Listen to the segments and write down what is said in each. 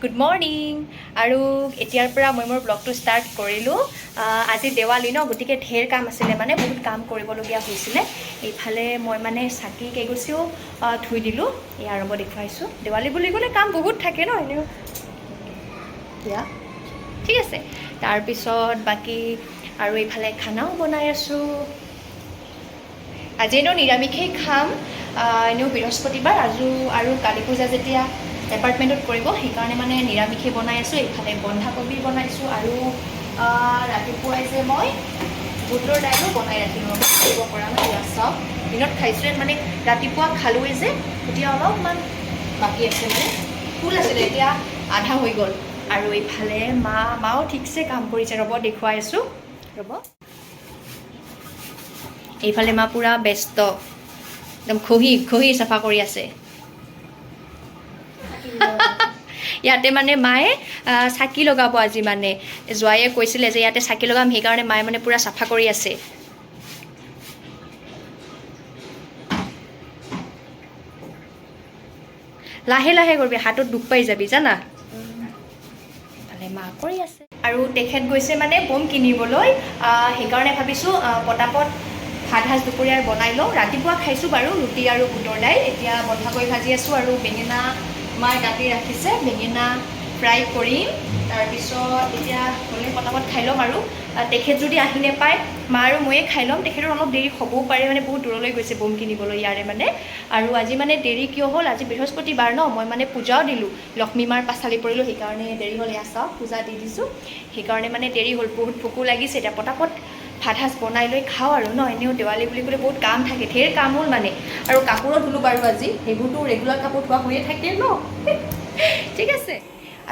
Good morning. আৰু এতিয়াৰ পৰা মই মোৰ ব্লগটো ষ্টাৰ্ট কৰিলোঁ। আজি দেৱালী ন, গতিকে ঢেৰ কাম আছিলে, মানে বহুত কাম কৰিবলগীয়া হৈছিলে। এইফালে মই মানে চাকি কেইগছিও ধুই দিলোঁ। এই আৰম্ভ দেখুৱাইছোঁ। দেৱালী বুলি ক'লে কাম বহুত থাকে ন এনেও। দিয়া, ঠিক আছে। তাৰপিছত বাকী আৰু এইফালে খানাও বনাই আছোঁ। আজি এনেও নিৰামিষেই খাম। এনেও বৃহস্পতিবাৰ আৰু আৰু কালী পূজা যেতিয়া এপাৰ্টমেণ্টত কৰিব, সেইকাৰণে মানে নিৰামিষেই বনাই আছোঁ। এইফালে বন্ধাকবি বনাইছোঁ আৰু ৰাতিপুৱাই যে মই বুটৰ দাইলো বনাই ৰাখিলোঁ, ৰ'ব কৰিব পৰা নাই। এয়া চাওক, দিনত খাইছোঁৱে, মানে ৰাতিপুৱা খালোঁৱেই যে, এতিয়া অলপমান বাকী আছে, মানে ফুল আছিলে, এতিয়া আধা হৈ গ'ল। আৰু এইফালে মাও ঠিকছে কাম কৰিছে, ৰ'ব দেখুৱাই আছোঁ, ৰ'ব। এইফালে মা পূৰা ব্যস্ত, একদম ঘঁহি ঘঁহি চাফা কৰি আছে। ইয়াতে মানে মায়ে চাকি লগাব আজি, মানে জোৱাইয়ে কৈছিলে যে ইয়াতে চাকি লগাম, সেইকাৰণে মায়ে মানে পূৰা চাফা কৰি আছে। লাহে লাহে কৰিবি, হাতত দুখ পাই যাবি জানা। ইফালে মা কৰি আছে আৰু তেখেত গৈছে মানে বম কিনিবলৈ। সেইকাৰণে ভাবিছোঁ পটাপট ভাত সাজ দুপৰীয়াৰ বনাই লওঁ। ৰাতিপুৱা খাইছোঁ বাৰু ৰুটি আৰু বুটৰ দাইল। এতিয়া বন্ধাকবি ভাজি আছোঁ আৰু বেঙেনা মায়ে কাটি ৰাখিছে, বেঙেনা ফ্ৰাই কৰিম। তাৰপিছত এতিয়া হ'লে পটাপট খাই ল'ম আৰু তেখেত যদি আহি নাপায়, মা আৰু ময়ে খাই ল'ম। তেখেতৰ অলপ দেৰি হ'বও পাৰে, মানে বহুত দূৰলৈ গৈছে বম কিনিবলৈ ইয়াৰে মানে। আৰু আজি মানে দেৰি কিয় হ'ল, আজি বৃহস্পতিবাৰ ন, মই মানে পূজাও দিলোঁ, লক্ষ্মী মাৰ পাঁচালি পৰিলোঁ, সেইকাৰণে দেৰি হ'ল। এয়া চাওক, পূজা দি দিছোঁ, সেইকাৰণে মানে দেৰি হ'ল। বহুত ভোকো লাগিছে, এতিয়া পটাপট ভাত সাজ বনাই লৈ খাওঁ আৰু ন। এনেও দেৱালী বুলি ক'লে বহুত কাম থাকে, ঢেৰ কাম হ'ল মানে। আৰু কাপোৰো ধুলোঁ বাৰু আজি, সেইবোৰতো ৰেগুলাৰ কাপোৰ ধোৱা হৈয়ে থাকে ন। ঠিক আছে।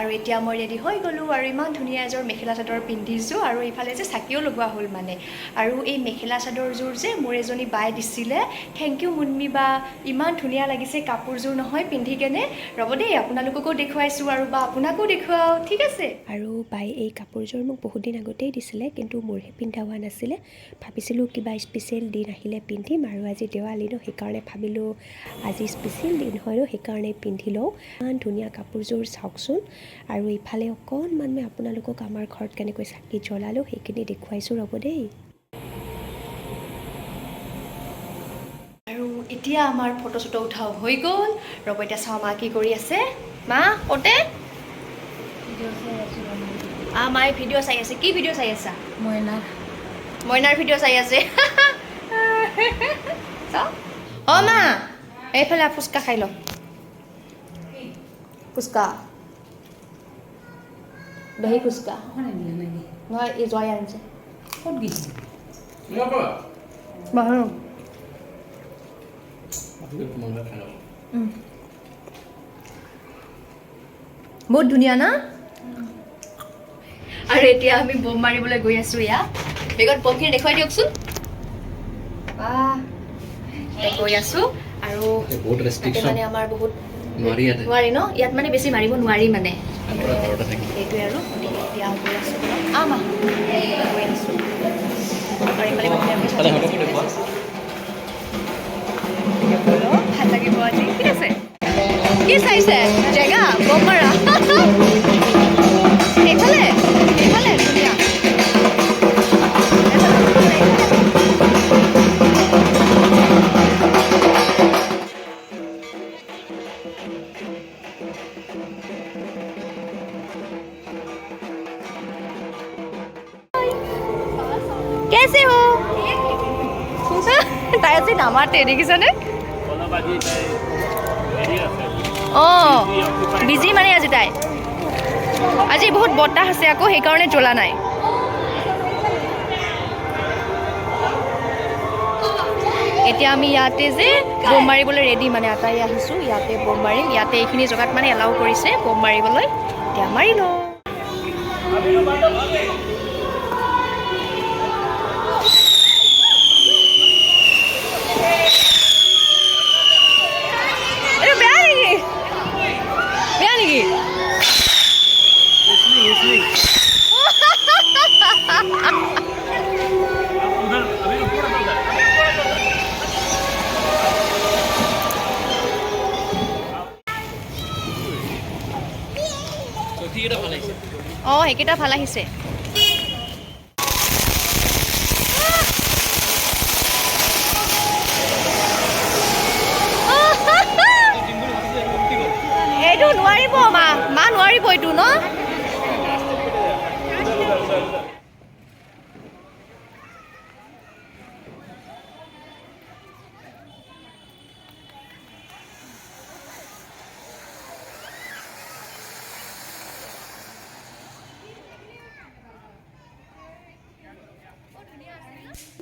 আৰু এতিয়া মই ৰেডি হৈ গ'লোঁ আৰু ইমান ধুনীয়া এযোৰ মেখেলা চাদৰ পিন্ধিছোঁ আৰু এইফালে যে চাকিও লগোৱা হ'ল মানে। আৰু এই মেখেলা চাদৰযোৰ যে মোৰ এজনী বাই দিছিলে, thank U Munmi বা, ইমান ধুনীয়া লাগিছে কাপোৰযোৰ নহয় পিন্ধি কেনে। ৰ'ব দেই, আপোনালোককো দেখুৱাইছোঁ আৰু বা আপোনাকো দেখুৱাওঁ, ঠিক আছে। আৰু বাই এই কাপোৰযোৰ মোক বহুত দিন আগতেই দিছিলে, কিন্তু মোৰহে পিন্ধা হোৱা নাছিলে। ভাবিছিলোঁ কিবা স্পেচিয়েল দিন আহিলে পিন্ধিম, আৰু আজি দেৱালী ন, সেইকাৰণে ভাবিলোঁ আজি স্পেচিয়েল দিন হয় ন, সেইকাৰণে পিন্ধি লওঁ। ইমান ধুনীয়া কাপোৰযোৰ চাওকচোন। আৰু ইফালে অকণমান মই আপোনালোকক আমাৰ ঘৰত কেনেকৈ চাকি জ্বলালোঁ সেইখিনি দেখুৱাইছোঁ, ৰ'ব দেই। আৰু এতিয়া আমাৰ ফটো চটো উঠাও হৈ গ'ল। ৰ'ব এতিয়া চাওঁ মা কি কৰি আছে। মা কতে মায়ে ভিডিঅ' চাই আছে। কি ভিডিঅ' চাই আছা? মইনা। মইনাৰ ভিডিঅ' চাই আছে। চাওঁ। অ' মা, এইফালে ফুচকা খাই ল, ফুচকা, দহি ফুচকা। নহয়, এই জোৱাই আনিছে। ক'ত গৈছে? বাহিৰত। বহুত ধুনীয়া না। আৰু এতিয়া আমি বম মাৰিবলৈ গৈ আছোঁ। ইয়াত বেগত বমখিনি দেখুৱাই দিয়কচোন। বাহ, এতিয়া গৈ আছোঁ আৰু বহুত তাতে ৰেষ্ট্ৰিকশ্যন মানে আমাৰ বহুত নোৱাৰি ইয়াতে। নোৱাৰি ন ইয়াত, মানে বেছি মাৰিব নোৱাৰি মানে। ঘৰতে থাকিম। সেইটোৱে আৰু, গতিকে এতিয়া গৈ আছোঁ। আমা গৈ আছোঁ আৰু এইফালে মানে তাতে সিহঁতকো দেখুওৱা। ভাল লাগিব আজি। ঠিক আছে। কি চাইছে জেগা বম মাৰা? এইফালে এইফালে ধুনীয়া। এইফালে, এইফালে। কেছে হো? তাই আজি নামাতে, দেখিছানে? অঁ, বিজি মানে আজি তাই। আজি বহুত বতাহ আছে আকৌ, সেইকাৰণে জ্বলা নাই। এতিয়া আমি ইয়াতে যে বম মাৰিবলৈ ৰেডি, মানে আটাই আহিছোঁ, ইয়াতে বম মাৰিম। ইয়াতে এইখিনি জেগাত মানে এলাউ কৰিছে বম মাৰিবলৈ। এতিয়া মাৰি লওঁ। এইটো বেয়া নেকি? বেয়া নেকি? চকীকেইটা ভাল আহিছে। অঁ, সেইকেইটা ভাল আহিছে। এইটো নোৱাৰিব মা, মা নোৱাৰিব এইটো ন।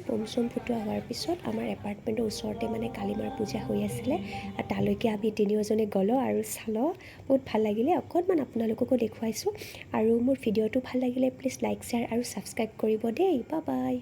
বোম চোম ফুটোৱা হোৱাৰ পিছত আমাৰ এপাৰ্টমেণ্টৰ ওচৰতে মানে কালীমাৰ পূজা হৈ আছিলে আৰু তালৈকে আমি তিনিওজনে গ'লোঁ আৰু চালোঁ। বহুত ভাল লাগিলে। অকণমান আপোনালোককো দেখুৱাইছোঁ। আৰু মোৰ ভিডিঅ'টো ভাল লাগিলে প্লিজ লাইক, শ্বেয়াৰ আৰু ছাবস্ক্ৰাইব কৰিব দেই। বা বাই।